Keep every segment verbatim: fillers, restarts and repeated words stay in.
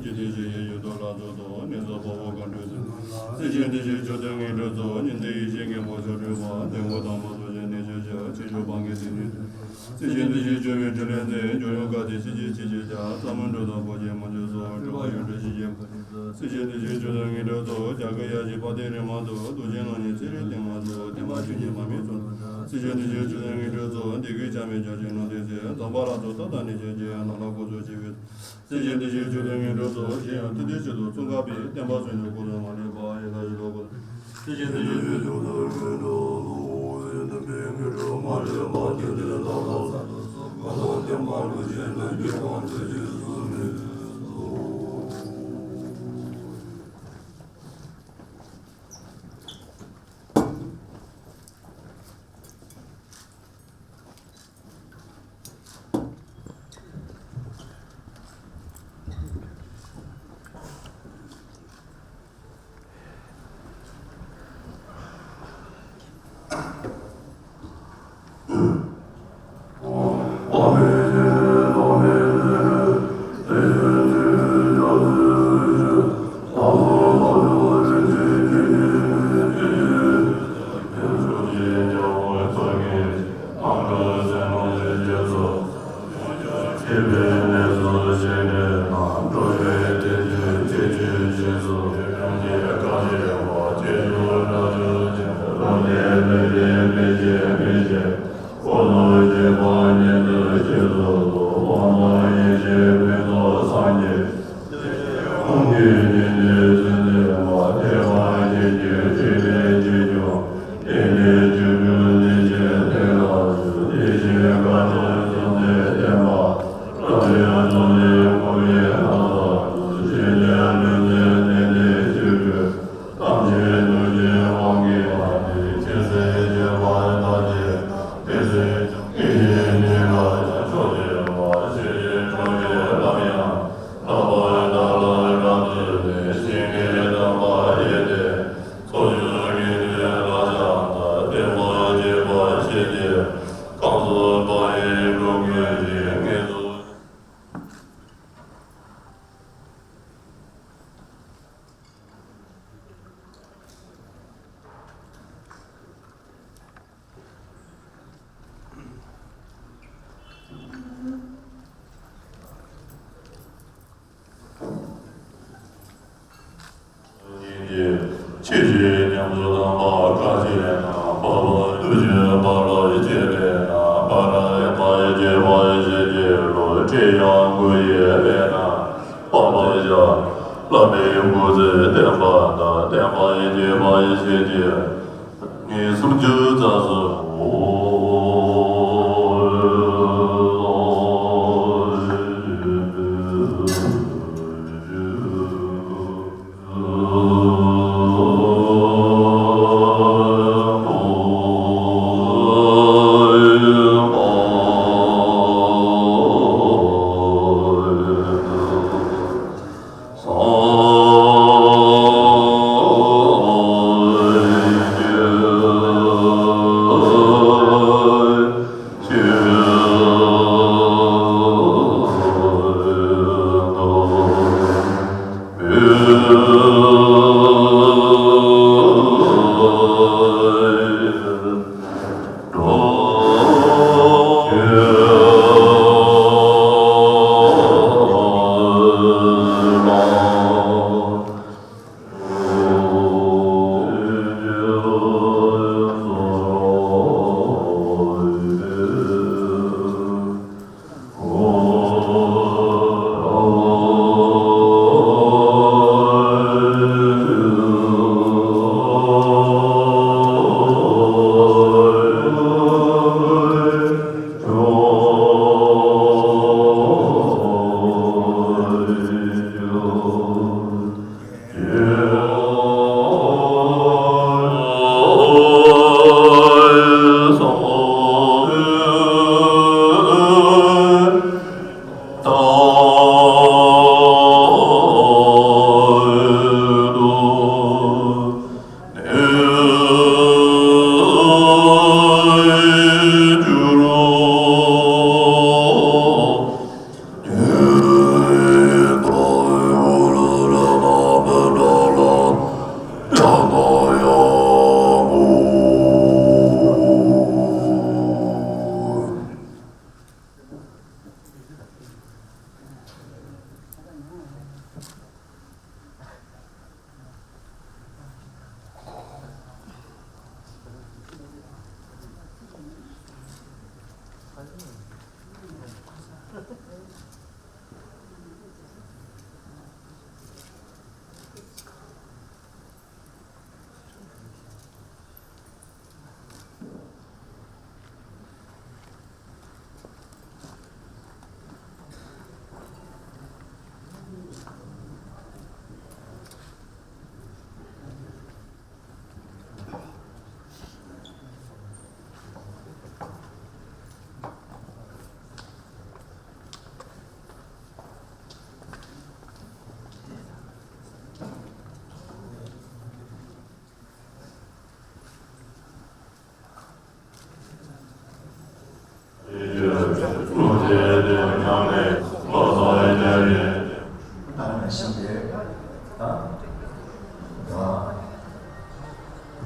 ཀྱི་དེ་བཞིན་གཤེགས་པའི་ཐུགས་ལ་ཕྱག་འཚལ་ལོ། ནི་ཟབ་པ་བོ་ག་འགྲོས་ཚུལ། སྲིད་ཞིའི་དེ་བཞིན་མཆོད་རྟེན་དངོས་གྲུབ་སྩོལ། ཉི་ཟླའི་ཡེ་ཤེས་སྙིང་པོ་ཞབས་དྲུང་པ། དེ་ངོ་དམ་པ་སོགས་ཀྱི་གནས་ཆོས་ཀྱི། ཚེ་མཆོག་སྤང་གི་དེ་ནི། སྲིད་ཞིའི་དེ་བཞིན་མཆོད་པའི་ཕྲིན་ལས་ཚེ། འབྱུང་ཡུལ་ག་དེ་སྲིད་ཞིའི་ཆེ་ཆེ་བྱ། ས་མུ་དྲོ་དང་པོ་ཆེན་མ་ཆོས་སོགས། སྤྲུལ་པ་ཡོན་ཏན་ཞི་བྱེད་པ། སྲིད་ཞིའི་དེ་བཞིན་མཆོད་རྟེན་དངོས་གྲུབ་སྩོལ། བྱ་རྒོད་གཡག་ཞིག་དཔལ་ལྡན་རི་མ་དུ། རྡོ་རྗེ་ནོར་བརྙེས་ཚེ་རིང་བརྟན་མ་སོགས། བརྟན་མ་ཆོས་ཉིད་མར་མེ་མཚོན། སྲིད་ཞིའི་དེ་བཞིན་མཆོད་རྟེན་དངོས་གྲུབ་སྩོལ། བདེ་གཤེགས་ཆགས་མེད་བརྒྱ་བྱིན་ནོར་ལྡན་སྲས། ཛམ་བྷ་ལ་ཚོགས་བདག་དང་ནི་ཆོས་རྗེ། ནཱ་ལ་དཀོན་མཆོག་ཆེ་བའི། སྲིད་ཞིའི་དེ་བཞིན་མཆོད་རྟེན་དངོས་གྲུབ་སྩོལ། གཞན་ཡང་ཐུགས་རྗེའི་ཆེད་དུ་གསུང་སྐབས་པའི། བསྟན་པ་སྲུང་སྐྱོབ་སྐུ་གསུམ་མ་ལུས་པ། ཡི་དྭགས་ཞི་ལུ་སྐུ། སྲིད་ཞིའི་དེ་བཞིན་མཆོད་རྟེན་དངོས་གྲུབ་སྩོལ། བསྟན་པའི་དངོས་གྲུབ་མ་ལུས་པ། དེ་ལྟར་ལྷ་དང་ས་དང་སོགས་བསྐལ་པ་བརྒྱ་མ་ལུས་ཅན་ཐམས་ཅད་དབང་དུ་བྱས་སུ་གསོལ། ཆེ་ཆེ་ཉམས་སུ་དང་པ་ཁ་ཆེ་ན་པ་པ་ཏུ་ཆེ་པ་ར་ཡི་ཆེ་པེ་ན་པ་ར་ཡི་པ་ཡི་ཆེ་པ་ཡི་ཆེ་ཆེ་ལོ་ཁྲི་ཡང་གུ་ཡི་པེ་ན་པ་པ་ཡི་ཆ་བླ་མའི་སྐུ་ཚེ་བརྟན་པ་དང་བརྟན་པ་ཡི་ཆེ་པ་ཡི་ཆེ་ཆེ། ངེས་སུམ་ཅུ་རྩ་གསུམ།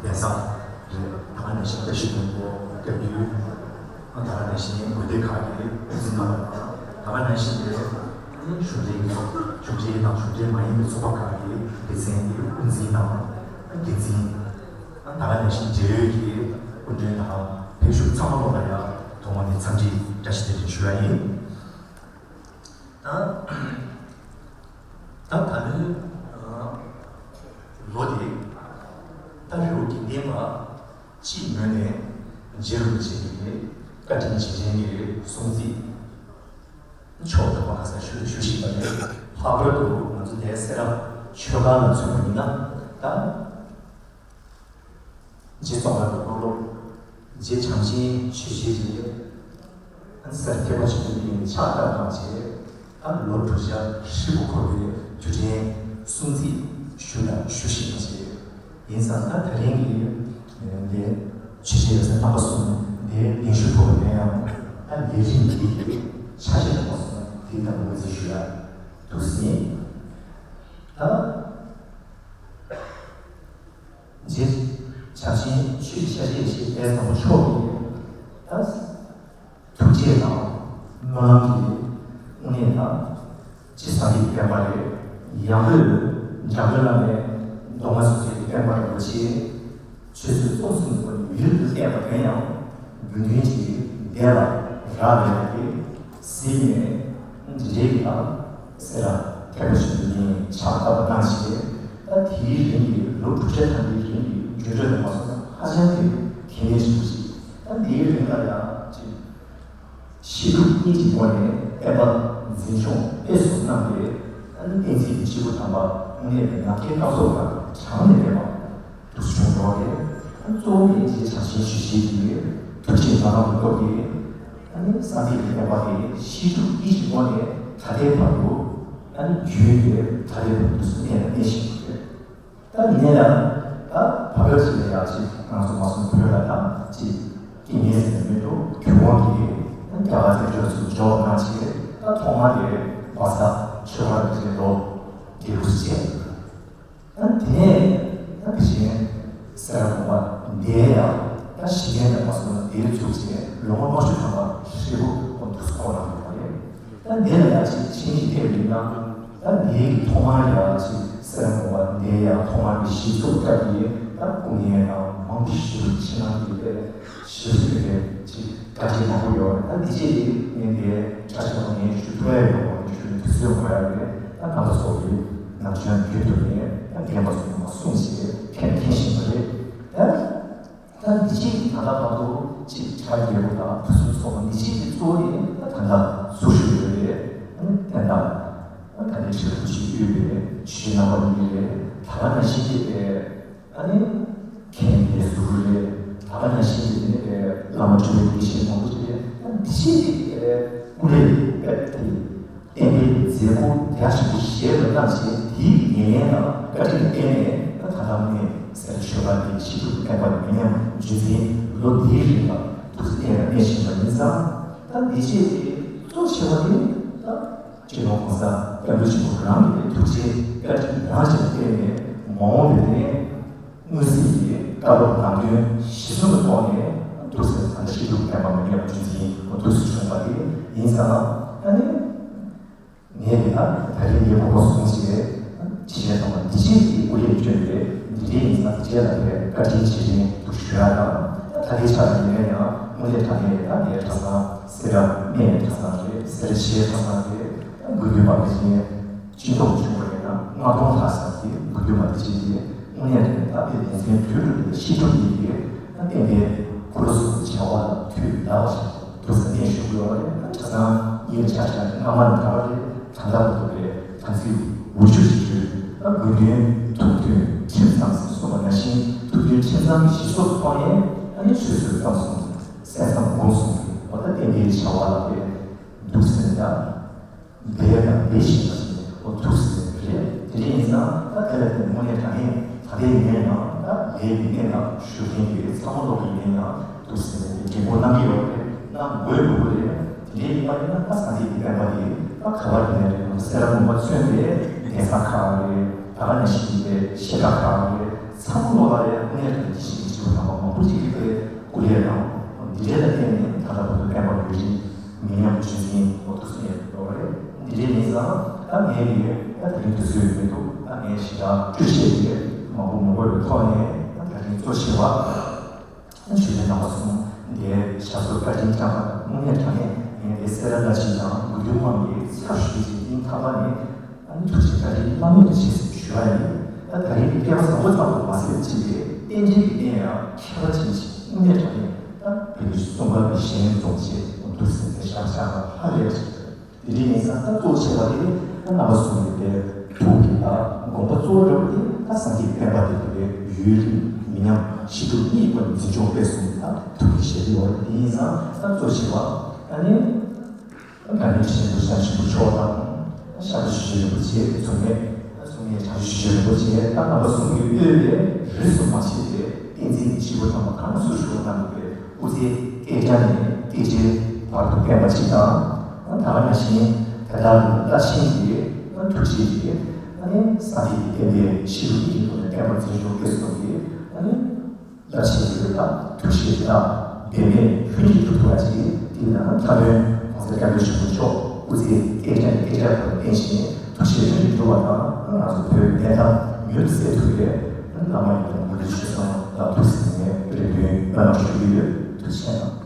གདན་ས་རེད། ད་ག་ནང་བཞིན་བཀྲ་ཤིས་ལྷུན་པོ་བཀའ་བརྒྱུད། ད་ག་ནང་བཞིན་དགོན་སྡེ་ཁག་གི་དབུ་འཛིན་རྣམ་པ་དང་། ད་ག་ནང་བཞིན་རེད། གཞུང་འབྲེལ་གྱི་ཚོགས། གཞུང་འབྲེལ་དང་གཞུང་འབྲེལ་མ་ཡིན་པའི་ཚོགས་པ་ཁག་གི་སྡེ་ཚན་གྱི་དབུ་འཛིན་དང་འགན་འཛིན། ད་ག་ནང་བཞིན་འབྲེལ་ཡོད་ཀྱི་སྐུ་མགྲོན་དང་ཕེབས་བཞུགས་ཚང་མ་ལོག་ལ་ཡང་ཐོག་མ་ནས་འཚམས་འདྲི་བཀྲ་ཤིས་བདེ་ལེགས་ཞུ་ཡ་ཡིན། ད་ད་ད་ལོའི་ལོ་འདི་ད་རི་བོ་དགེ་ལྡན་པ་སྤྱིའི་ངོས་ནས་རྗེ་རིན་པོ་ཆེ་གི་བཀའ་དྲིན་རྗེས་དྲན་གྱི་སྲུང་བརྩི་ཆོག་ཐུབ་པ་ག་ས་ཞུ་ཞུ་བཞིན་པ་རེད། ལྷག་པར་དུ་ང་ཚོ་འདིའི་སེ་ར་ཆོས་སྒར་ལ་མཚོན་པ་ཡིན་ན། ད་རྗེ་ཙོང་ཁ་པའི་སློབ་སློབ་རྗེ་བྱམས་ཆེན་ཆོས་རྗེ་རེད། སེ་ར་ཐེག་པ་ཆེན་པོའི་གདན་ཕྱག་བཏབ་གནང་བྱས། ད་ལོ་དྲུག་བརྒྱ་ཧྲིལ་པོ་འཁོར་བའི་དུས་དྲན་སྲུང་བརྩི་ཞུ་དང་ཞུ་བཞིན་པ་བྱས། ཡིན་ཙང་ད་དེ་རིང་གི་འདི་ཆོས་རྗེ་ཡབ་སྲས་རྣམ་པ་གསུམ་འདིའི་གདན་ཞུ་ཐོབ་པ་ཡིན་ཡང་། ད་ལས་རིམ་འདི་ཡི་ཆ་ཤས་དང་པོ་སོང་ན་འདི་དང་ངོས་འཛིན་ཞུ་ཡ་འདུག་ཟིན། ད་རྗེ་བྱམས་ཆེན་ཆོས་ཀྱི་ཤཱཀྱའི་ཡེ་ཤེས་དཔལ་བཟང་པོ་མཆོག་གིས་ད་ཐུགས་རྗེ་དང་སྨོན་ལམ་གྱི་དངོས་གནས་དང་། ཅི་སངས་རྒྱས་ཀྱི་བསྟན་པ་རེད། ཡང་སྒོས་འཇམ་མགོན་བླ་མའི་མདོ་སྔགས་སུ་བྱས་ཀྱི་བསྟན་པ་རིན་པོ་ཆེ། ཆོས་སྲིད་གསུམ་གསུམ་གྱི་སྒོ་ནས་ཡུན་དུ་བསྟན་པ་དེ་ཡང་རྒྱུན་ལྡན་གྱི་བདེ་ལ་རག་ལས་པ་དེ་གཟིགས་ནས། འདི་འདྲའི་གི་དང་སེ་ར་ཐེག་པ་ཆེན་པོའི་གདན་ཕྱག་བཏབ་པ་གནང་བྱས། ད་དེའི་རིང་གི་ལོ་དྲུག་ཅུ་ཐམ་པའི་རིང་གི་འགྱུར་འགྲོས་ལ་མ་སོང་ན་ཧ་ཅང་གི་གལ་གནད་ཆེན་པོ་ཞིག་ད་འདིའི་རིང་ལ་ཡང་ཅིག་བཤད་སྒྲུབ་གཉིས་ཀྱི་སྒོ་ནས་བསྟན་པ་འཛིན་སྐྱོང་སྤེལ་གསུམ་གནང་སྟེ། ཨ་ནི་བསྟན་འཛིན་གྱི་སྐྱེས་བུ་དམ་པ་དངོས་གནས་ཀྱི་ནམ་མཁའི་སྐར་ཚོགས་ལྟར་གྲངས་ལས་འདས་པ་དུ་བྱུང་འགྲོ་བ་རེད། ཨ་ནི་གཙོ་བོ་ནི་རྗེ་བྱམས་ཆེན་ཆོས་རྗེ་གི་ཐུགས་རྗེ་མ་ལག་ཏུ་གཏོགས་ཏེ། ཨ་ནི་སངས་རྒྱས་ཀྱི་བསྟན་པ་དེ་བཤད་སྒྲུབ་གཉིས་ཀྱི་སྒོ་ནས་ད་ལྟའི་བར་དུ་ཨ་ནི་རྒྱུན་དེ་ད་ལྟའི་བར་དུ་གནས་ལ་གནས་བཞིན་ཡོད། ད་ཡིན་ན་ཡང་ད་བར་སྐབས་ཤིག་ལ་ཡང་ཅིག་ང་ཚོ་མ་སོང་བོད་ལ་ད་ཅིག་རྐྱེན་ངན་ཟེར་ནས་མི་འདུག་རྒྱུ་དབང་གིས་ད་རྒྱ་གར་དེ་འབྱོར་ཚུལ་འབྱོར་གནང་བྱས། ད་ཐོག་མ་དེ་བ་ས་ཆོས་སྒར་དེ་ལོ་བརྒྱད་དགུ་བྱས། ད་དེ་ནས་ད་དེ་བཞིན་སེ་ར་དགོན་པ་འདིའི་ཡང་ད་གཞི་རྟེན་དུ་མ་སོང་ན་འདིར་བཙུགས་བྱས་ལོ་ངོ་ལྔ་བཅུ་ཐམ་པ་ཧྲིལ་པོ་ཁོང་དུ་སྐོར་གནང་ཡོད་པ་རེད། ད་འདི་ལ་ཡང་ཅིག་ཆིངས་ཤིག་ཕེབས་ཡིན་ན། ད་འདིའི་གི་ཐོག་མར་ཡང་ཅིག་སེ་ར་དགོན་པ་འདིའི་ཡང་ཐོག་མར་གྱི་གཞི་བཙུགས་སྐབས་ཀྱི་ད་སྐུ་ངལ་དང་མང་པོ་ཞིག་ཕྱི་ནང་གི་ལས་ཞིབ་ཞིབ་རེད། ཅིག་བཀའ་དྲིན་མང་པོ་ཡོད་རེད། ད་འདི་ཅིག་ངས་འདི་གྲ་ཆ་བ་ངས་ཞུ་ཐུབ་ཡ་ཡོད་པ་ངས་ཞུ་ནས་དུས་ཚོད་འགོར་ཡ་རེད། ད་རྣམ་པ་ཚོ་གི་ནམ་རྒྱུན་རྒྱུན་དུ་ནས་ད་རྒན་པ་ཚོ་མ་གསུངས་ཞེས་མཁྱེན་མཁྱེན་བཞིན་པ་རེད། ད། ད་འདི་ཕྱིའི་ད་ལྟ་བར་དུ་ཅིག་གྲ་རྒྱས་པོ་དང་ཕུན་སུམ་ཚོགས་པ་འདི་ཕྱིའི་གཙོ་བོ་དེ་ད་ད་ལྟ་ཟུར་ཞུགས་ཡོད་རེད། ཨ་ནི་བསྟན་བདག་ཨ་ད་ལྟའི་ཁྲི་ཕུག་ཅིག་ཡོད་རེད། ཆོས་རྣམ་པ་གཉིས་རེད། ད་ག་ནང་བཞིན་གྱི་རེད། ཨ་ནི་མཁན་པའི་ཟུར་རེད། ད་ག་ནང་བཞིན་གྱི་དེ་ནས་རེད། བླ་མ་སྤྲུལ་པའི་དགེ་བཤེས་མང་པོ་ཅིག་རེད། ཨ་འདི་ཕྱིའི་རེད། སྐུ་ལས་དཔེ་དེ། བསྟན་པའི་མཛད་སྒོ་རྒྱ་ཆེན་པོ་ཞེས་པ་གནང་བྱས། དེའི་ཉེ་ལན་དང་བཀའ་དྲིན་བརྟེན་ནས་ད་ད་ལྟ་ངས་སེ་ར་ཆོས་སྒར་གྱི་ཆེད་དུ་བསྟན་པ་མི་ཉམས་རྒྱུན་འཛིན་ལོ་འདིའི་རིང་ལ་ཐུགས་སུ་གནས་ལ་གནས་བཞིན་པ་ཡིན་ཙང་། ད་འདི་བྱས་ཏེ་གཙོ་ཆེ་བ་དེ་ད་སྤྱི་ནོར་གོང་ས་སྐྱབས་མགོན་ཆེན་པོ་རང་གི་ཐུགས་རྗེ་བཀའ་དྲིན་ཡང་ཞིག་བརྟེན་ནས་མ་འོངས་པའི་དེ་མངོན་གསལ་གྱི་བཀའ་སློབ་ནང་དོན་གཞི་བཟུང་གི་ཐོག་ནས་ཐུགས་སུ་ད་ལྟ་ཤེས་རྒྱུ་བསྟན་པ་མི་ཉམས་རྒྱུན་འཛིན་ཐུགས་སུ་བྱུང་བ་དེ་ཡིན་ཙང་། ཨ་ནི། ངས་དེ་ལ་ད་རིང་ངའི་གོ་སྐབས་བཟུང་བྱས་ཇི་བཞིན་ཐོག་མ་འདི་བྱས་ཀྱི་སྐུ་ལས་བསྐྱོན་པའི་འདི་འདྲའི་ཡིན་ཙང་། དེ་རྗེས་ལ་དེ་བཀའ་དྲིན་རྗེས་དྲན་དུ་ཞུ་ཡ་དང་། ད་ལྟའི་ཆ་ལ་ཡིན་ན་ཡང་དངོས་གནས་དྲང་གནས་ད་ངའི་གྲྭ་ཚང་སེ་ར་སྨད་གྲྭ་ཚང་རེད། སེ་ར་བྱེས་གྲྭ་ཚང་རེད། ད་དགོན་སྡེ་བར་དེ་བཞིན་སྤྱི་ཚོགས་བྱུང་བ་ཡིན་ན་ལྔ་སྟོང་ལྷག་ཙམ་གྱི་དགོན་སྡེ་བར་དེ་བཞིན་གྱི་དངོས་གནས་དྲང་གནས་ད་དེ་ལེ་ཚན་དུས་དྲུག་ལ་ཤེས་སྒྲུབ་ཡིན་པས། ད་བསྟན་པའི་འཁོར་ལོ་གསུམ་གྱི་བྱ་བ་ལ་དུས་འདའ་བ་ཞིག་འདུག་ཟེར་ནས་ཞུ་དགོས་པ་རེད། ད་གྲྭ་ཚང་གཉིས་ལ་ཆ་བཞག་ན་སྔ་མ་ནས་ད་བར་རེད། ད་ལྟ་བར་དུ་རེད། དམ་ཚིག་འུར་ཆུ་ཞིག་ཡོད། ད་དགོས་འདུན་ཐུགས་འདུན་ཁྲིམས་གཙང་ཟེར་གསུངས་པ་ནང་བཞིན། ཐུགས་འདུན་ཁྲིམས་གཙང་གི་གཞི་བཟུང་ཐོག་ནས་ཨ་ནི་ཆོས་སྲོལ་གཙང་བཟོ་སེམས་གཙང་སྒོམ་གསུམ་གྱི་འོ་ད་བསྟན་པའི་བྱ་བ་ལ་རེད། འདུག་ཟེར་ད། འབད་དང་འབད་བཞིན་པ་ཞིག་ཨོ་ཐུགས་སུ་རེད། དེ་འདྲ་ཡིན་ཙང་ད་དེ་ལ་དེ་དངོས་གནས་དྲང་གནས་ད་ལྟའི་ཡིན་ན་ཡང་ད་ལས་ཀྱི་གནས་ལ་ཞུགས་མཁན་གྱི་ཚང་མ་ལོག་གི་ཡིན་ན་ཡང་ཐུགས་སུ་རེད། དེ་འགན་ཁུར་གནང་གི་ཡོད་རེད། གནང་དགོས་དགོས་རེད། དེ་འདྲ་ཡིན་པ་ཡིན་ན་ད་སངས་རྒྱས་ཀྱི་བསྟན་པ་དེ་ད་ག་བ་ཡིན་ན་རེད། ང་ཚོ་སེ་ར་དགོན་པ་མཚོན་པའི་གདན་ས་ཁག་རེད། ད་ག་ནང་བཞིན་གྱི་བཤད་གྲྭ་ཁག་རེད། ཚང་མ་ལོ་ལ་ཡང་དངོས་གནས་དྲང་གནས་ཀྱི་ཞིག་གི་བྱེད་པ་དང་པོ་མང་པོ་ཅིག་གིས་དེ་སྐུ་ལས་དང་འདི་འདྲའི་ལ་བརྟེན་ནས་ད་ལྟ་བར་དུ་བསྟན་པ་ཡུན་རིང་མི་ཉམས་རྒྱུན་འཛིན་འོ་ཐུགས་སེམས་ཡོད་རེད། འདི་འདྲའི་ཡིན་ཙང་ད་ངས་ཡོད་ད་དེ་རིང་དུས་ཚོད་མི་འདུག་ད་ངས་ཞེ་དྲག་སྤྲོས་བཤད་ཡོད་མང་པོ་མང་པོ་ཡོད་ཐོག་ནས་ད་དེ་རིང་གཙོ་ཆེ་བ། ཆོས་རྒྱལ་རྣམ་པ་གསུམ་དེའི་ཞབས་སོར་བཀའ་དྲིན་བསྐྱངས་པ་དང་དངོས་གནས་དྲང་གནས་ངས་དེ་སེ་ར་བླ་སྤྱི་དང་མགོན་དུས་དབང་གི་ཚབ་ཞུས་ཀྱི་སྙིང་ཐག་པ་ནས་ཨ་ནི་ཐུགས་རྗེ་བཀའ་དྲིན་བླ་མེད་དུ་ཆེ་ཞུ་བ་ཡིན། ད་ད་རིང་གི་སྐལ་བ་བཟང་པོ་ཙམ་དུ་མ་ཟད་ཅིག་གི་རྟེན་འབྲེལ་གྱི་གནད་ཡང་ཁྱད་པར་ཅན་ཞིག་དངོས་གནས་དྲང་གནས་ད་བོད་ཀྱི་གསུང་སྐབས་ཀྱི་གཞན་རྫོང་ཆེ་ཐུགས་སེམས་དེ་བཞག་བཞག་ལ་ཧ་ལས་ཅིག་དེ་འདྲ་ཡིན་ཙང་ད་གཙོ་ཆེ་བ་དེ་ད་རྣམ་པ་གསུམ་གྱི་དེ་ཐུགས་ཀྱི་ད་དགོངས་པ་གཙོ་བོ་འདྲ་བོ་དེ་ད་སངས་རྒྱས་བསྟན་པ་དེ་དེ་ཡུན་རིང་མི་ཉམས་ཞི་ཁྲོ་གཉིས་པ་འཛིན་སྐྱོང་སྤེལ་གསུམ་ད་ཐུགས་ཀྱི་བཞེད་དེ་ཡོད་རེད། དེ་ཡིན་ཙང་ད་གཙོ་ཆེ་བ་ད་ནི་ད་ནི་ཆེན་པོ་ཤཱཀྱ་ཆེན་པོ་མཆོག་དང་ཤཱཀྱ་ཆེན་པོ་རིན་པོ་ཆེ་མཚུངས་མེད་ད་མཚུངས་མེད་བྱང་ཆུབ་ཆེན་པོ་རིན་པོ་ཆེ་ད་རྣམ་པ་གསུམ་གྱི་དབུས་ལས་རིས་སུ་མ་ཆད་པའི་བསྟན་འཛིན་གྱི་སྐྱེས་བུ་དམ་པ་གང་སུ་བཞུགས་གནང་གི་སྐུ་ཚེ་བསྐལ་བརྒྱ་ནས་བསྐལ་བརྒྱའི་བར་དུ་བརྟན་པ་ཅིག་དང་། ད་ག་ནང་བཞིན་དེ་དག་གི་བླ་ཆེན་གྱི་ཐུགས་རྗེ་གིས་སངས་རྒྱས་ཀྱི་བསྟན་པའི་ཤེས་རབ་ཀྱི་ཐོག་ནས་བསྟན་པ་འཛིན་སྐྱོང་སྐྱེལ་སོང་གི་བླ་ཆེན་གྱི་ཐུགས་རྗེ་དང་འབད་མེད་ལྷུན་གྱིས་གྲུབ་ཐུབ་པ་ཅིག་དེ་ནང་མཐའ་དོན་གོང་ས་སྐྱབས་མགོན་ཆེན་པོ་མཆོག་སྐུ་ཚེ་བསྐལ་བརྒྱ་ནས་བསྐལ་བརྒྱ་བར་དུ་བརྟན་ཞིང་ཐུགས་རྗེ་ལྷུན་གྱིས་གྲུབ་པ་དང་ང་ཚོ་བོད་བདེན་མཐའ་མྱུར་དུ་གསལ་ཐུབ་པའི་བླ་མ་ཡིན་པའི་མུ་མཐུད་ཞུ་སོང་ལ་ཐུགས་སེམས་ནས་རེ་འདུན་སྨོན་ལམ་ཞུ་གི་ཡོད། ཐུགས་རྗེ་ཆེ་གནང་།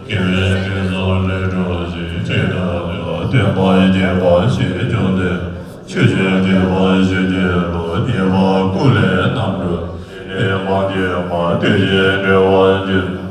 དགེ་བའི་བཤེས་སུ་ལས་གྲུབ་ཅིང་། ཇི་ལྟར་བསྟན་པ་རྒྱས་པར་བྱེད་འཇུག་སྟེ། ཆོས་ཀྱི་བསྟན་པ་ཞི་བགྱིད་ལ། ཉེས་པ་ཀུན་ལས་རྣམ་གྲོལ། སྲིད་པའི་དབང་བསྐྱེད་མ་དད་ཅིང་འབྲལ་བར་འགྱུར།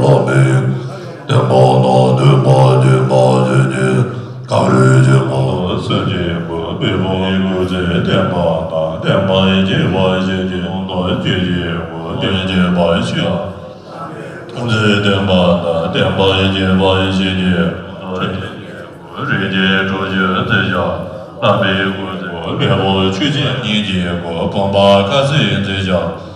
བསྟན་པ་དང་བསྟན་པ་རྒྱས་པར་བྱེད་ཅིང་། སྐབས་རེ་བྱེད་པ་སེམས་ཅན་ཀུན་པའི་ཕུང་པོའི་སྐུ་ཚེ་བརྟན་པ་དང་བསྟན་པ་རྒྱས་པར་བྱེད་ཅིང་། ལོངས་སྤྱོད་ཀྱི་སྐུ་བརྟན་རྒྱས་པར་ཤོག། ཐུགས་བརྩེ་བརྟན་པ་དང་བསྟན་པ་རྒྱས་པར་བྱེད་ཅིང་། རིགས་ཀྱི་གྲོགས་སུ་བརྩི་ཞིང་། བསླབ་པའི་སྐུ་ཚེ་མེས་པོ་ཆོས་ཀྱི་སྙིང་རྗེའི་སྐུ་ཕོངས་པ་མཁའ་སྤྱོད་བརྩི་ཞིང་།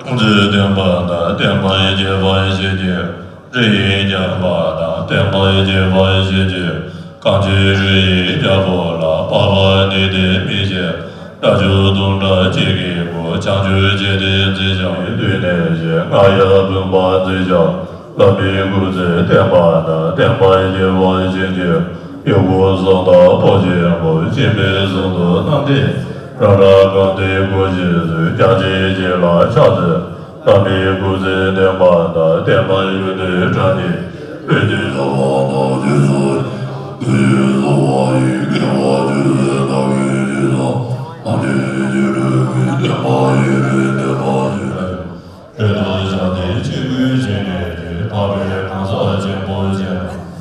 ཐུགས་བརྩེ་བརྟན་པ་དང་བསྟན་པ་རྒྱས་པར་བྱེད་ཅིང་། རིགས་ཡུལ་འཇམ་པ་དང་བསྟན་པ་རྒྱས་པར་བྱེད་ཅིང་། གང་ཕྱིར་རིགས་ཡུལ་རྒྱལ་པོ་ལ། དཔག་པ་ནི་དེ་མི་བྱེད། བཀའ་བརྒྱུད་དུང་སྒྲ་ཆེ་གེ་མོ། བྱང་ཆུབ་རྗེ་བདེ་མཛད་བྱང་ཡི་དུས་ནས་བཞེས། རྔ་ཡབ་བུམ་པ་མཛད་བྱང་བླ་མའི་སྐུ་ཚེ་བརྟན་པ་དང་། བསྟན་པ་རྒྱས་པ་བྱེད་ཅིང་། གཡོག་པོ་བཟང་དང་ཕོ་ཆེན་མོ། སྐྱེ་འཕེལ་གསུམ་དུ་རྣམ་བདེ། རང་རང་གང་དེའི་སྒོ་བཞི་བཟོད། ཀྱང་ཆེ་རྗེ་ལ་ཕྱག་འཚལ། བླ་མའི་སྐུ་ཚེ་བརྟན་པ་དང་། བསྟན་པ་ཡུན་གནས་དྲང་ནས། བོད་དུ་ལྷ་བ་དང་རྗེས་སུ། བོད་ཡུལ་ལྷ་བ་ཡི་དགེ་བ་ཆོས་སུ་བདག་གིས་བྱས་སོ། ཨ་ཏི་རི་རི་རི་བོད་དུ་བཞག་སྟེ་ཆོས་གོས་ཆེ་གེ་ཆེ། འཕགས་པའི་གང་ཟག་ཆེན་པོ་ཆེ།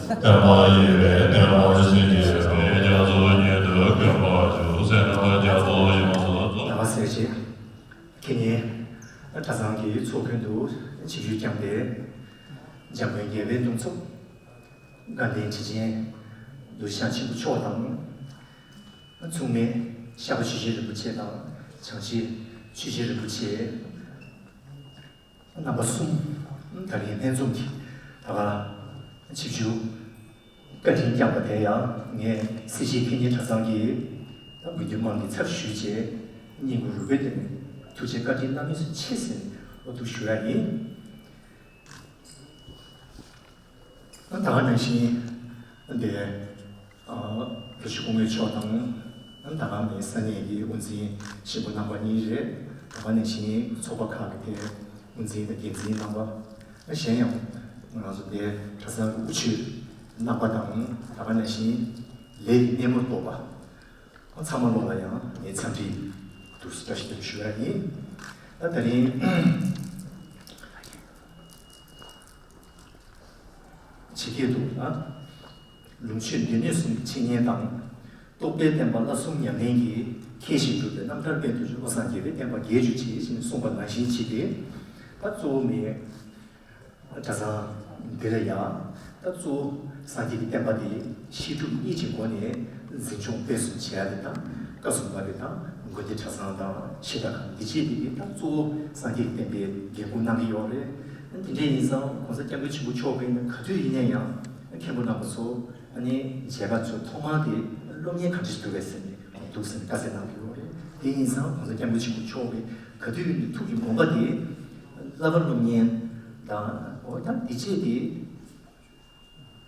བསྟན་པ་ཡི་བའི་བསྟན་པ་སྲིད་ཀྱི་བའི། རྒྱ་མཚོ་ཉིད་དུ་གོམས་པར་ཞུ། སེམས་དང་རྒྱ་མཚོ་ཡོངས་སུ་རྫོགས། ད་ག་ཟེར་བྱས། ཁེ་ཉེ་གྲྭ་ཚང་གི་ཚོགས་མགོན་དུ་ཆིབས་བསྒྱུར་བསྐྱངས་པའི་འཇམ་མགོན་རྒྱལ་བའི་གདུང་ཚོགས། དགའ་ལྡན་ཁྲི་ཆེན་རྡོ་རྗེ་འཆང་ཆེན་པོ་མཆོག་དང་། མཚུངས་མེད་ཤར་པ་ཆོས་རྗེ་རིན་པོ་ཆེ་དང་། བྱང་ཆེན་ཆོས་རྗེ་རིན་པོ་ཆེ། རྣམ་པ་གསུམ། ད་རིང་ལྷན་འཛོམས་ཀྱི་ད་ག་ཆིབས་བསྒྱུར་བཀའ་དྲིན་བསྐྱངས་པ་དེ་ཡང་ངས་སེར་བྱེས་ཕན་ཉེ་གྲྭ་ཚང་གི་ད་དགེ་འདུན་དམངས་ཀྱི་ཚབ་ཞུས་བྱས། སྙིང་ཁུང་རུས་པའི་གཏིང་ནས་ཐུགས་རྗེ་བཀའ་དྲིན་བླ་མེད་ཆེ་ཟེར་ནས་འོ་ཐུགས་ཞུ་ཡ་ཡིན། ད་ག་ནང་བཞིན་འདི་བཀྲ་ཤིས་སྐུ་ངོ་མཆོག་དང་། ད་ག་ནས་ས་གནས་ཀྱི་དབུ་འཛིན་གཞིས་འགོ་རྣམ་པ་གཉིས་རེད། ད་ག་ནང་བཞིན་ཚོགས་པ་ཁག་གི་དེ་དབུ་འཛིན་དང་འགན་འཛིན་རྣམ་པ། གཞན་ཡང་ང་རང་ཚོ་འདི་གྲྭ་ཚང་གི་དབུ་ཁྲིད་རྣམ་པ་དང་། ད་ག་ནང་བཞིན་ལས་ཀྱི་སྣེ་མོར་གཏོགས་པ་ཚང་མ་ལོག་ལ་ཡང་ངའི་འཚམས་འདྲི་ཐུགས་བཀྲ་ཤིས་བདེ་ལེགས་ཞུ་ཡ་ཡིན། ད་དེ་རིང་ཇི་སྐད་དུ་ལ། ལུང་ཆོས་སྡེ་སྣོད་གསུམ་གྱི་འཆད་ཉན་དང་། རྟོགས་པའི་བསྟན་པ་བསླབ་གསུམ་ཉམས་ལེན་གྱིས། མཁས་ཤིང་གྲུབ་པའི་རྣམ་ཐར་དཔལ་དུ་འབྱུང་། བློ་བཟང་རྒྱལ་བའི་བསྟན་པ་རྒྱས་གྱུར་ཅིག་ཞེས་གསུངས་པ་ནང་བཞིན་བྱས་ཏེ། ད་གཙོ་བོ་མེད། གྲྭ་ཚང་འདི་ལ་ཡང་ད་གཙོ་བོ་སངས་རྒྱས་ཀྱི་བསྟན་པ་འདི་བཤད་སྒྲུབ་གཉིས་ཀྱི་སྒོ་ནས་འཛིན་སྐྱོང་སྤེལ་གསུམ་བྱེད་ཡ་དེ་དང་། བཀའ་སྲུང་པ་རེ་དང་། དགོན་སྡེ་གྲྭ་ཚང་དང་ཤེས་དག་ཁང་འདི་བཅས་དེ་གིས་ད་གཙོ་བོ་སངས་རྒྱས་ཀྱི་བསྟན་པའི་འགན་ཁུར་གནང་གི་ཡོད་རེད། དེ་འདྲ་ཡིན་ཙང་གོང་ས་སྐྱབས་མགོན་ཆེན་པོ་མཆོག་གིས་ནི་ག་དུས་ཡིན་ན་ཡང་མཁན་པོ་རྣམ་པ་ཚོ། ཨ་ནི་མཇལ་ཁ་ཚོ་ཐོག་མར་དེ་སློབ་གཉེར་ག་འདྲ་ཞིག་འདུག་གས་ཟེར་ནས་འདུག་ཟེར་ནས་བཀའ་སྩལ་གནང་གི་ཡོད་རེད། དེ་ཡིན་ཙང་གོང་ས་སྐྱབས་མགོན་ཆེན་པོ་མཆོག་གིས་ག་དུས་ཡིན་ནའི་ཐུགས་ཀྱི་དགོངས་པ་དེ་བསླབ་པ་སློབ་གཉེར་དང་། འོ་ད་དེ་བཅས་དེ་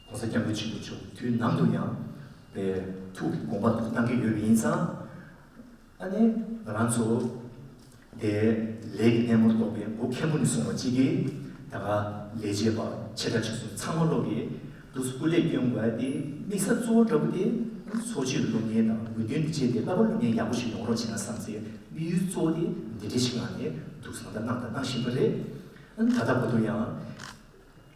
གོང་ས་སྐྱབས་མགོན་ཆེན་པོ་མཆོག་དུས་ནམ་དུ་ཡང་པའི་ཐུགས་ཀྱི་དགོངས་པ་དེ་གནང་གི་ཡོད་པ་ཡིན་ཙང་། ཨ་ནི་ང་རང་ཚོ་དེ་ལས་ཀྱི་སྣེ་མོར་གཏོགས་པའི་མགོ་མཁན་པོ་ནས་བཟུང་བ་གཅིག་གིས་ད་ག་ལས་བྱེད་པ་ཆེ་ཕྲ་ཆུང་གསུམ་ཚང་མ་ལོག་གིས་འདུག་སེ་སྐུ་ལས་བསྐྱོན་དགོས་ཡ་དེ་དམིགས་བསལ་གཙོ་བོ་འདྲ་པོ་དེ་ཚོགས་ཆོས་སློབ་གཉེར་དང་དགེ་འདུན་འདི་བཅས་དེ་བསླབ་པ་སློབ་གཉེར་ཡག་པོ་ཞིག་ཡོང་རོགས་བྱེད་ན་བསམ་སའི་དམིགས་ཡུལ་གཙོ་བོ་དེ་འདི་འདྲའི་ཞིག་ངང་ནས་འདུག་སེ་ད་གནང་དང་གནང་བཞིན་པ་རེད། ད་ལྟ་བར་དུ་ཡང་།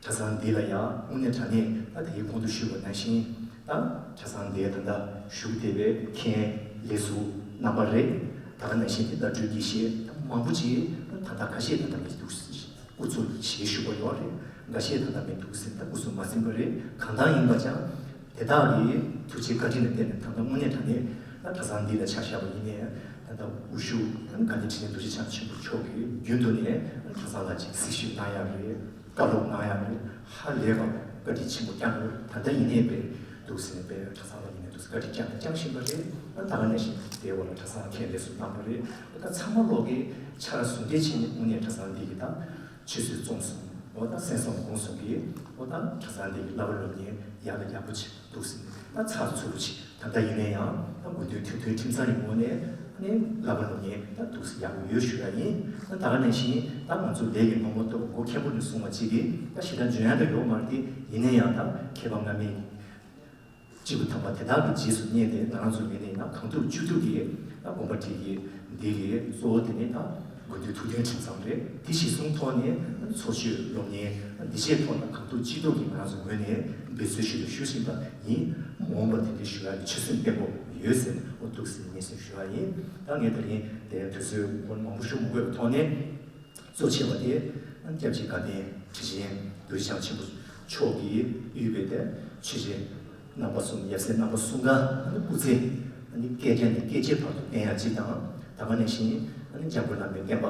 གྲྭ་ཚང་འདི་ལ་ཡང་དངོས་གནས་དྲང་གནས་ད་དེའི་གོང་དུ་ཞུས་པ་ནང་བཞིན། ད་གྲྭ་ཚང་འདིའི་ད་ལྟ་བཞུགས་བསྡད་པའི་མཁན་ལས་ཟུར་རྣམ་པ་རེད། ད་ག་ནང་བཞིན་དེ་བརྡ་སྤྲོད་དགེ་བཤེས་ད་མང་པོ་ཅིག་ད་ལྟ་ཁ་ཤས་ད་ལྟ་མི་འདུག་སྐུ་ཚུགས་ཞེས་ཞུ་བ་ཡོད་རེད། འགའ་ཤས་ད་ལྟ་མི་འདུག་ཟེར་ད་སྐུ་གཟུགས་མ་ཟིན་པ་རེད། གང་ལྟར་ཡིན་པ་ཀྱང་དེ་དག་གི་ཐུགས་རྗེ་བཀའ་དྲིན་ལ་བརྟེན་ནས་ད་ལྟ་དངོས་གནས་དྲང་གནས་ད་གྲྭ་ཚང་འདི་ལ་ཆ་བཞག་པ་ཡིན་ནའི་ད་ལྟ་དབུ་བཞུགས་ད་དགའ་ལྡན་ཁྲི་ཆེན་རྡོ་རྗེ་འཆང་ཆེན་པོ་མཆོག་གིས་རྒྱུན་དུ་ནས་གྲྭ་ཚང་ལ་ཅིག་གཟིགས་ཞིབ་གནང་ཡག་རེད། བཀའ་སློབ་གནང་ཡག་རེད། ཧ་ལས་པ་བཀའ་དྲིན་ཆེན་པོ་བསྐྱངས་ཡོད། ད་ལྟ་ཡིན་ནའི་པའི་འདུག་ཟེར་ནས་པའི་གྲྭ་ཚང་ལ་ཡིན་ནའི་འདུག་ཟེར་བཀའ་དྲིན་བསྐྱངས་དང་བསྐྱང་བཞིན་པ་རེད། ད་ད་ག་ནང་བཞིན་དེའི་འོག་ལ་གྲྭ་ཚང་མཁན་ལས་ཟུར་གནང་བ་རེད། ད་ཚང་མ་ལོག་གིས་ཆ་ར་ཟུང་འབྲེལ་བྱས་ནས་དངོས་གནས་གྲྭ་ཚང་འདི་གི་ད་ཆུད་ཟོས་བཙོང་སོང་། འོ་ད་སེམས་བཟང་དགོངས་སོང་གི། འོ་ད་གྲྭ་ཚང་འདི་གི་བསླབ་པ་སློབ་གཉེར་ཡག་དང་ཡག་པོ་ཅིག་འདུག་ཟེར་ནས་ད་ཚགས་ཚུད་པོ་ཅིག་ད་ལྟ་ཡིན་ན་ཡང་ད་དགོན་སྡེའི་མཐུན་མཐུན་ཁྲིམས་གཙང་གི་ངོས་ནས་ནི་བསླབ་པ་སློབ་གཉེར་ད་འདུག་སེ་ཡག་པོ་ཡོད་ཞུ་ཡ་ཡིན། ད་ད་ག་ནང་བཞིན་ད་ང་ཚོ་ལས་ཀྱི་སྔོན་མ་ཐོག་མགོ་མཁན་པོ་ནས་བཟུང་བ་གཅིག་གིས་ད་ཞེ་དྲག་འཇོན་ཡ་ད་ཡོད་མ་རེད་དེ། ཡིན་ན་ཡང་ད་མཁས་པ་སྔ་མའི་སྐྱེས་བུ་དམ་པ་དེ་དག་གི་རྗེས་སུ་བསྙེགས་ཏེ་ང་རང་ཚོ་ངོས་ནས་ཡིན་ན་གང་ཐུབ་ཅི་ཐུབ་ཀྱིས་ད་དགོན་པ་འདི་གི་འདི་གི་གཙོ་བོ་དེ་ནི་ད་དགོན་སྡེའི་ཐུགས་མཐུན་ཁྲིམས་གཙང་རེད། དེ་གཞིར་བཟུང་ཐོག་ནས་ཚོགས་ཆོས་སློབ་གཉེར་འདི་བཅས་ཐོག་ལ་གང་ཐུབ་ཅི་ཐུབ་ཀྱིས་ང་རང་ཚོ་ངོས་ནས་འབད་རྩོལ་ཞུ་དང་ཞུ་བཞིན་པ་ཡིན། མ་འོངས་པ་དེ་འདྲའི་ཞུ་ཡག་གི་ཆོད་སེམས་བརྟན་པོ་ཡོད་ཟེར་ནས་འོ་འདུག་ཟེར་ནས་སྙན་སེང་ཞུ་ཡག་ཡིན། ད་ངས་དེ་རིང་དེ་དུས་ཚོད་མང་པོ་ཞུ་མི་དགོས་པའི་ཐོག་ནས། གཙོ་ཆེ་བ་དེ་སྐྱབས་རྗེ་དགའ་ལྡན་ཁྲི་ཆེན་རྡོ་རྗེ་འཆང་ཆེན་པོ་མཆོག་གིས་དབུས་པའི་དེ་ཆོས་རྗེ་རྣམ་པ་གསུམ། ཡབ་སྲས་རྣམ་པ་གསུམ་ཀ་སྐུ་ཚེ་སྐལ་ཆེན་ནས་སྐལ་ཆེ་བར་དུ་བརྟན་ཡག་གཅིག་དང་། ད་ག་ནང་བཞིན་འཇམ་མགོན་བླ་མའི་བསྟན་པ་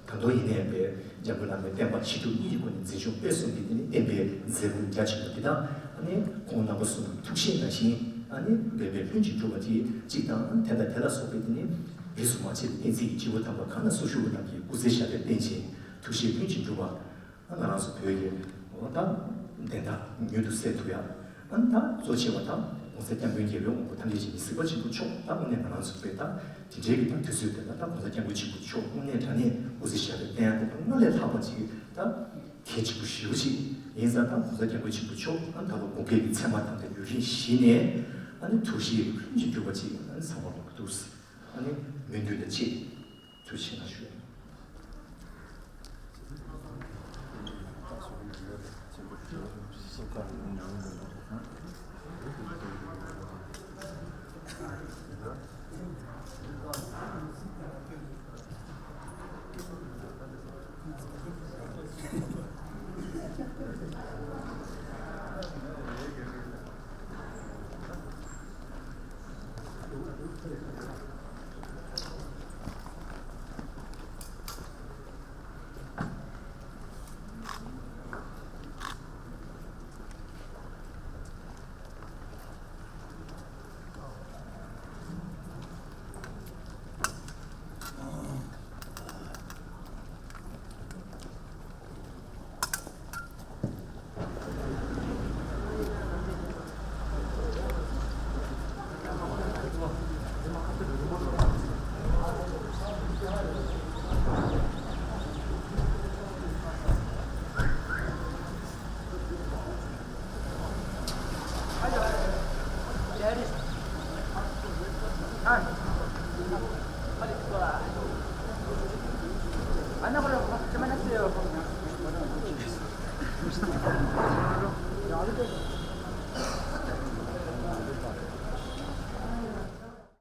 ད་དུང་ཡིན་ནའི་པའི་འཇམ་མགོན་བླ་མའི་བསྟན་པ་བཤད་སྒྲུབ་གཉིས་ཀྱི་སྒོ་ནས་འཛིན་སྐྱོང་སྤེལ་གསུམ་གྱི་དེ་ནི་བསྟན་པའི་མཛད་ཁུངས་རྒྱ་ཆེན་པོ་འདི་དང་། ཁོང་རྣམ་པ་གསུམ་ཐུགས་བཞེད་ནང་བཞིན་འབད་པས་ལྷུན་གྱིས་གྲུབ་པ་དེ་གཅིག་དང་། དེ་དང་དེ་ལ་སོགས་པའི་དེ་ནི། རིས་སུ་མ་ཆད་པའི་བསྟན་འཛིན་གྱི་སྐྱེས་བུ་དམ་པ་གང་ལ་སོགས་ཤོག་བུ་རྣམས་ཀྱི་སྐུ་ཚེ་ཞབས་པད་བརྟན་ཅིང་ཐུགས་བཞེད་ལྷུན་གྱིས་འགྲུབ་པ། ང་རང་ཚོ་བོད་ཀྱི་འོ་ད་བདེན་མཐའ་མྱུར་དུ་གསལ་ཐུབ་ཡ། ཨ་ནི་ད་གཙོ་ཆེ་བ་ད་གོང་ས་སྐྱབས་མགོན་རྒྱལ་བའི་དབང་པོ་ཐམས་ཅད་མཁྱེན་པའི་གཟིགས་པ་ཆེན་པོ་མཆོག་ད་དངོས་གནས་ང་རང་ཚོ་བོད་ད་དེ་འདྲའི་གི་ད་དུས་ཚོད་དེ་ལ་ད་གོང་ས་སྐྱབས་མགོན་ཆེན་པོ་མཆོག་དངོས་གནས་དྲང་གནས་སྐུ་ཚེ་ཞབས་པད་བརྟན་ཡ་དེ་ད་སྔར་ལས་ལྷག་པ་ཅིག་ད་གལ་ཆེན་པོ་ཞེ་པོ་ཅིག་ཡིན་ཙང་ད་གོང་ས་སྐྱབས་མགོན་ཆེན་པོ་མཆོག་ཨ་ད་ལོ་དགུང་ཁའི་གི་མཚན་མ་དང་ད་ཡུན་རིང་བཞེས་ནས་ཨ་ནི་ཐུགས་བཞེད་ལྷུན་གྱིས་གྱུར་པ་ཅིག་ཨ་ནི་ཚང་མ་ལོག་འདུག་ཨ་ནི་སྨོན་འདུན་དང་བཅས། ཐུགས་རྗེ་ཆེ་གནང་ཞུ།